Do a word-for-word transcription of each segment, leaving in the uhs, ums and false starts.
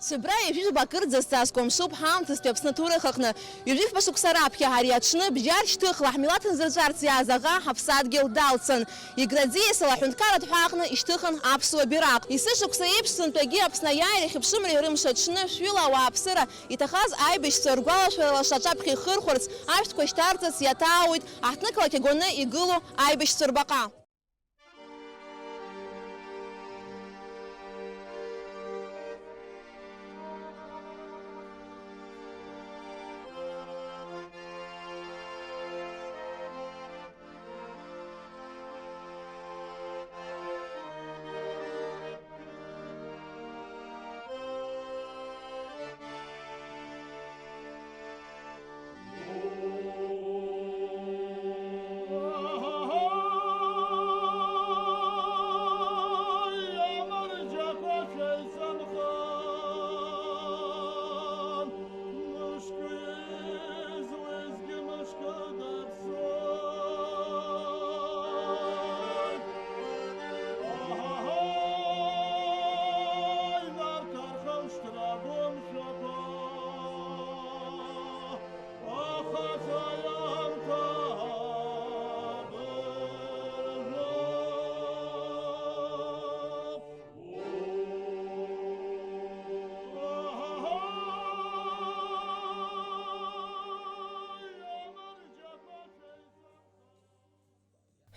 Сыбра ҩажәижәаба акырӡа сҵас кәамшуп ҳамҭастәи Аԥсны аҭоурых аҟны. Ҩажәи фба шықәса раԥхьа ари аҽны бџьар шьҭыхла ҳмилаҭ нзырҵәарц иааз аӷа ҳаԥсадгьыл далцан. Иградиа исала аҳәынҭқарратә ҳәаа аҟны ишьҭыхын аԥсуа бираҟ. Есышықәса еиԥш сынтәагьы Аԥсны аиааиреи ахьыԥшымреи рымш аҽны шәҩыла ауааԥсыра иҭахаз аиабжьцәа ргәалашәара лаша аҿаԥхьа ихырхәарц, ашәҭқәа шьҭарҵарц иаҭаауеит аҳҭнықалақь агәаны игылоу аибашьцәа рбаҟа.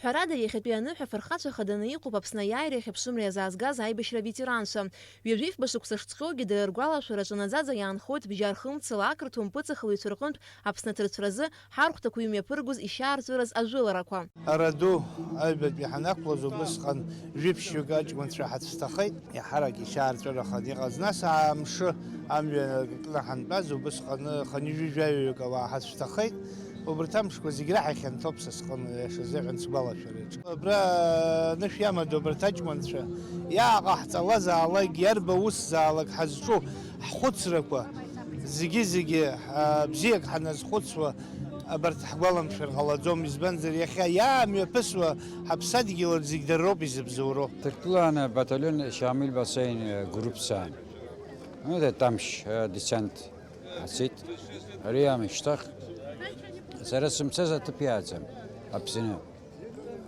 Ҳәарада, иахьатәи аныҳәа фырхацәа хаданы иҟоуп Аԥсны аиааира иахьыԥшымра иазаазгаз аибашьра аветеранцәа. Ҩажәи фба шықәса шҵхьоугьы дара ргәалашәараҿы наӡаӡа иаанхоит бџьар хымцала ақырҭуа мпыҵахалаҩцәа рҟынтә Аԥсны аҭырцәразы ҳархәҭақәа имҩаԥыргоз ишьаарҵәыраз ажәыларақәа. Ара ду аҩбатәи ҳанақәлоз убысҟан жәиԥшьҩык аҷкәынцәа ҳацәҭахеит, иаҳарак ишьаарҵәырахан иҟаз. Нас амшы амҩа кны ҳантәаз убысҟан хынҩажәи жәаҩаҩык ауаа ҳацәҭахеит. Убарҭ амшқәа зегь раҳа ихьанҭоуп са сҟны, иашазыҳәан сгәалашәараҿы. Абра анышә иамадоу абарҭ аҷкәынцәа, иааҟаҳҵалазаалак, иарбан усзаалак ҳазҿу ҳхәыцрақәа, зегьы-зегьы, а, бзиак ҳаназхәыцуа, абарҭ ҳгәаламшәар ҟалаӡом, избанзар, иахьа иаамҩаԥысуа ҳаԥсадгьыл аҿы зегь дара роуп изыбзоуроу. Ҭырқәтәыланы абаталион Шамил Басейн, э, группцәан. Ну, да, тамш, э, десант ацеит. Ари аамышьҭахь сара сымцаз аҭыԥ иааӡам Аԥсны.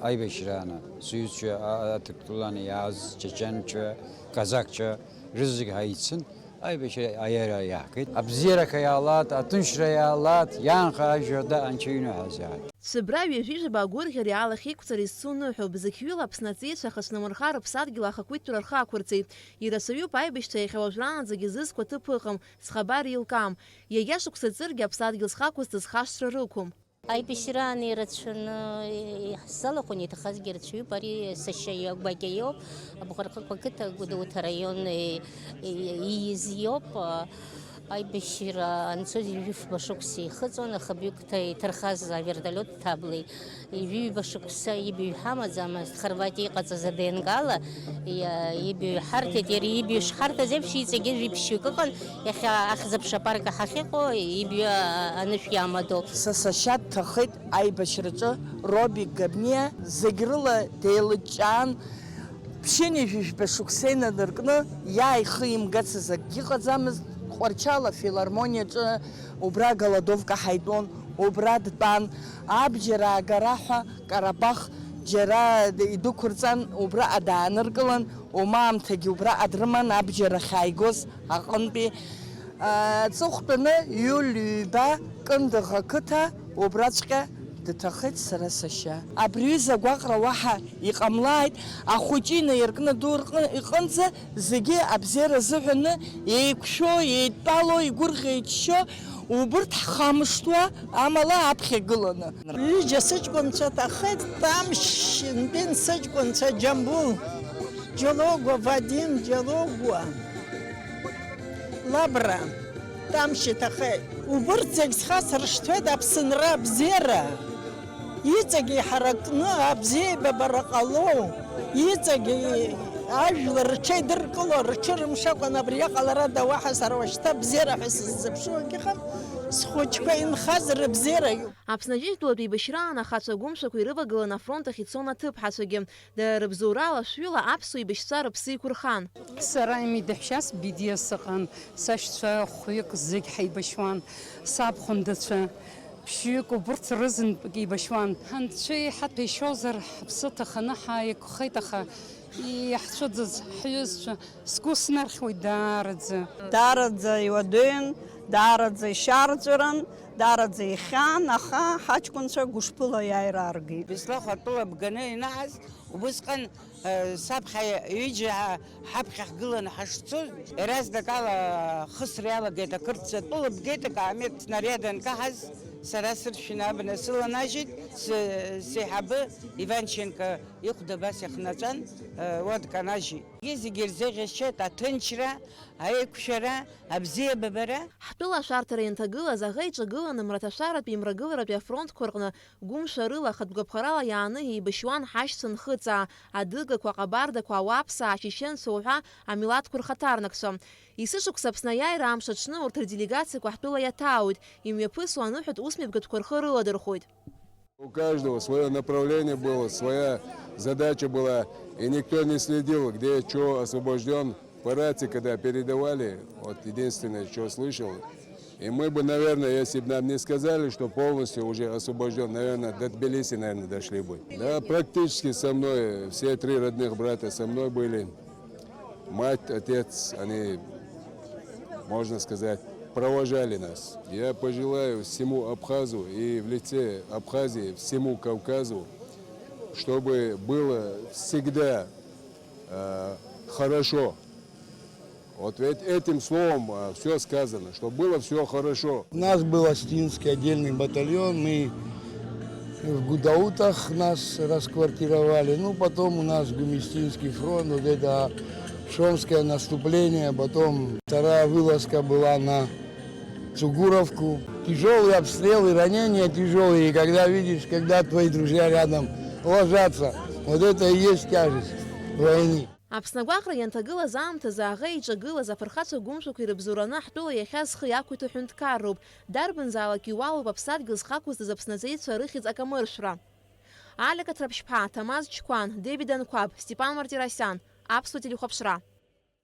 Аибашьрааны сҩызцәа, а-, аҭырқәтәыланы иааз чачанцәа, казакцәа рызегь ҳаицын, аибашьра аиааира иаҳгеит. Абзиарақәа иаалааит, аҭынчра иаалааит, иаанхаз ажәа да анцәа иныҳәазааит. Сыбра ҩажәи жәаба агәырӷьареи алахь иқәҵара изцу ныҳәоуп, зықьҩыла Аԥсны аҵеицәа ахаҿнамырха рыԥсадгьыл ахақәиҭтәра рхы ақәырҵеит. Ирацәаҩуп аибашьцәа иахьа уажәраанӡагьы зызқәа ҭыԥ ыҟам, зхабар еилкаам. Иагьа шықәса ҵыргьы аԥсадгьыл зхақәыз дызхашҭра рықәым. Аибашьраан ирацәаны иаҳзалахәын, иҭахазгьы рацәаҩуп. Ари сашьа гәакьа иоуп, Абӷархықә ақыҭа Гәдоуҭа араион ииз иоуп. Аибашьра анцоз ҩажәи фба шықәса ихыҵуан, аха бҩықәҭа иҭырхаз авертолиот ҭаблеи. Ҩажәи ҩба шықәса ибаҩ ҳамаӡамызт, Хорватиа иҟаҵаз АДНК-ла иа-, ибаҩ ҳарҭеит, иара ибаҩ шҳарҭаз еиԥш, иҵегьы жәиԥшьҩык ыҟан, иахьа ахьӡ-аԥша апарк ҳахьыҟоу ибаҩ, а-, анышә иамадоу. Са сашьа дҭахеит аибашьраҿы Робик Габниа, зегь рыла деилыҷҷаан, ԥшьынҩажәи жәба шықәса инадыркны, иа ихы имгацыз акгьы ыҟаӡамызт, Тҟәарчал афилармониаҿы убра аголодовка ҳаитәон, убра дтәан, абџьар аагара ҳәа Карабах џьара идәықәырҵан, убраҟа дааныркылан, ума аамҭагьы убраҟа дрыман, абџьар ахьааигоз аҟынтәи. Аҵыхәтәаны иуль ҩба Кындыӷ ақыҭа убраҵәҟьа дҭахеит сара сашьа. Абри ҩыза агәаҟра уаҳа иҟамлааит, ахәыҷы инаиркны аду рҟы-, иҟынӡа зегьы абзиара азыҳәаны еиқәшәо, еидтәало, игәырӷьа-иччо, убырҭ ҳхамышҭуа, амала аԥхьа гыланы. Ҩыџьа сыҷкәынцәа ҭахеит, Тамшь Нбин сыҷкәынцәа Џьамбул Џьалогәа, Вадим Џьалогәа, Лабра, Тамшь иҭахеит. Убырҭ зегь схасыршҭуеит Аԥсынра абзиара. Иҵегь иҳаракны абзиеибабара ҟало, иҵегь Ажәлар рҽеидыркыло, рҽырымшакәан абри иҟаларада, уаҳа сара уашьҭа бзиара ҳәа сыззыԥшу акгьы ыҟам, схәыҷқәа инхаз рыбзиара иоуп. Аԥсны ажәытәтәылатә еибашьраан ахацәа гәымшәақәа ирывагылан афронт ахь ицон аҭыԥҳацәагьы. Дара рыбзоурала шәҩыла аԥсуа еибашьцәа рыԥсы еиқәырхан. Сара имидыҳәшьас Бедиа сыҟан, сашьцәа хәҩык зегь ҳаибашьуан, сабхәындацәа ԥшьҩык убырҭ рызынтәык еибашьуан. Анцәа иҳаҭәеишьозар, ҳаԥсы ҭаханы ҳааиқәхеит, аха иаҳцәыӡыз ҳҩызцәа сгәы снархьуеит даараӡа. Даараӡа иуадаҩын, даараӡа ишьарҵәыран, даараӡа ихьаан, аха ҳаҷкәынцәа гәышԥыла аиааира ааргеит. Беслахә атәыла бганы инаҳаз, убысҟан, э, саԥхьа ҩыџьа ҳаԥхьа ҳгыланы ҳашцоз, иаразнакала ахысра иалагеит ақырҭцәа. Атәыла бгеит, акаамеҭ снариад анкаҳаз, сара сыршәны абна сыланажьит, сы-, сеиҳабы Иванченко ихәда абас иахнаҵәан, э, уа дканажьит. Зегьы рзеӷьасшьеит аҭынчра, аиқәшәара, абзиабабара. Ҳтәыла ашәарҭара ианҭагылаз, аӷа иҿагыланы Мраҭашәаратәи Мрагыларатәи афронтқәа рҟны гәымшәарыла, ахатә гәаԥхарала иааны еибашьуан ҳашьцәа Нхыҵаа, адыгақәа, аҟабардақәа, ауаԥсаа, ачеченцәа уҳәа амилаҭқәа рхаҭарнакцәа. Есышықәса Аԥсны аиааира амш аҽны урҭ рделегациақәа ҳтәыла иаҭаауеит, имҩаԥысуа аныҳәатә усмҩаԥгатәқәа рхы рыладырхәоит. У каждого своё направление было, своя задача была, и никто не следил, где чё освобождён. По рации, когда передавали, вот единственное, что слышал, и мы бы, наверное, если бы нам не сказали, что полностью уже освобождён, наверное, до Тбилиси, наверное, дошли бы. Да, практически со мной, все три родных брата со мной были. Мать, отец, они, можно сказать, провожали нас. Я пожелаю всему Абхазу и в лице Абхазии всему Кавказу, чтобы было всегда, э, хорошо. Вот ведь этим словом, э, всё сказано, чтобы было всё хорошо. У нас был осетинский отдельный батальон, мы в Гудаутах нас расквартировали. Ну, потом у нас Гумистинский фронт, вот это Шомское наступление, потом вторая вылазка была на Цугуровку. Тяжёлые обстрелы, ранения тяжёлые, и когда видишь, когда твои друзья рядом ложатся, вот это и есть тяжесть войны. Аԥсны агәаҟра ианҭагылаз аамҭазы аӷа иҿагылаз афырхацәа гәымшәақәа ирыбзоураны ҳтәыла иахьа зхы иақәиҭу ҳәынҭқарроуп. Дарбанзаалак иуалуп аԥсадгьыл зхақәызтыз аԥснаҵеицәа рыхьӡ акамыршәра. Алика Ҭраԥшьԥҳа, Ҭамаз Чқәан, Девид Анқәаб, Степан Мартиросиан, Аԥсуа телехәаԥшра.